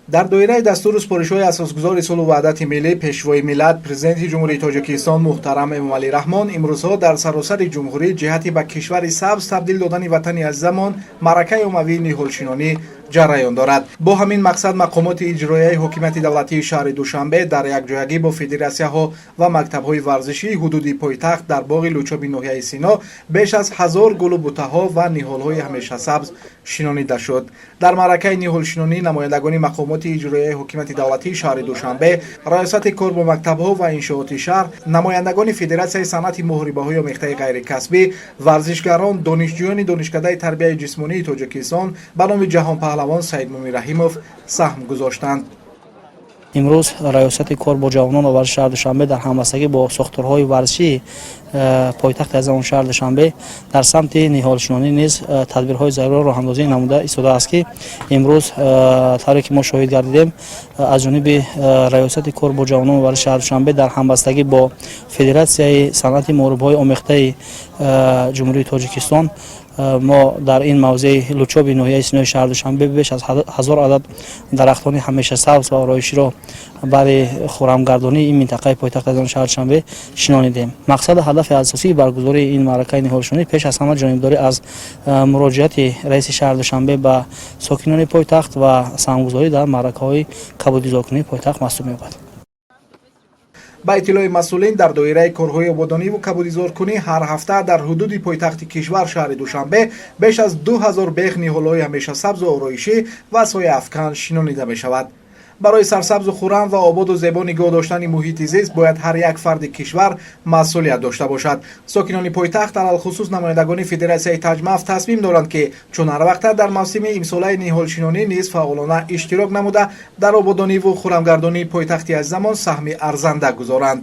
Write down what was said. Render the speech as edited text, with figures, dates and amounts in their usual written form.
Дар доираи дастуру супоришҳои асосгузори сулҳу ваҳдати миллӣ, Пешвои миллат, Президенти Ҷумҳурии Тоҷикистон муҳтарам Эмомалӣ Раҳмон имрӯзҳо дар саросари ҷумҳурӣ ҷиҳати ба кишвари сабз табдил додани ватани азизамон маъракаи оммавии ниҳолшинонӣ ҷараён дорад. Бо ҳамин мақсад мақомоти иҷроияи ҳокимияти давлатии шаҳри Душанбе дар якҷоягӣ бо федератсияҳо ва мактабҳои варзишии ҳудуди пойтахт дар боғи Лучоби ноҳияи Сино беш аз 1000 гулу бутаҳо ва ниҳолҳои ҳамешасабз шинонида шуд. Дар маъракаи ниҳолшинонӣ намояндагони мақомоти иҷроияи ҳокимияти давлатии шаҳри Душанбе, Раёсати кор бо мактабҳо ва иншооти шаҳр, намояндагони Федератсияи санъати муҳорибаҳои омехтаи ғайрикасбӣ, варзишгарон, донишҷӯёни Донишкадаи тарбияи ҷисмонии Тоҷикистон ба номи ҷаҳонпаҳлавон Саидмумин Раҳимов саҳм гузоштанд. Имрӯз Раёсати кор бо ҷавонон ва варзиши шаҳри Душанбе дар ҳамбастагӣ бо сохторҳои варзишии пойтахти азизамон шаҳри Душанбе дар самти ниҳолшинонӣ низ тадбирҳои заруриро роҳандозӣ намуда истодааст, ки имрӯз тавре ки мо шоҳид гардидем, аз ҷониби Раёсати кор бо ҷавонон ва варзиши шаҳри Душанбе дар ҳамбастагӣ бо Федератсияи санъати муҳорибаҳои омехтаи Ҷумҳурии Тоҷикистон мо дар ин мавзеи Лучоби ноҳияи Синои шаҳри Душанбе беш аз 1000 адад дарахтони ҳамешасабз ва ороиширо барои хурамгардонии ин минтақаи пойтахти азизони шаҳри Душанбе шинонидем. Мақсаду ҳадафи асосии баргузории ин маъракаи ниҳолшинонӣ пеш аз ҳама ҷонибдорӣ аз муроҷиати раиси шаҳри Душанбе ба сокинони пойтахт ва саҳмгузорӣ дар маъракаҳои кабудизоркунии пойтахт маҳсуб меёбад. Ба иттилои масъулин, дар доираи корҳои ободониву кабудизоркунӣ ҳар ҳафта дар ҳудуди пойтахти кишвар, шаҳри Душанбе, беш аз 2000 бех ниҳолҳои ҳамешасабзу ороишӣ ва сояафкан шинонида мешавад. Барои сарсабзу хуррам ва ободу зебо нигоҳ доштани муҳити зист бояд ҳар як фарди кишвар масъулият дошта бошад. Сокинони пойтахт, алалхусус намояндагони Федератсияи Таҷмаф, тасмим доранд, ки чун ҳар вақта дар мавсими имсолаи ниҳолшинонӣ низ фаъолона иштирок намуда, дар ободониву хуррамгардонии пойтахти азизамон саҳми арзанда гузоранд.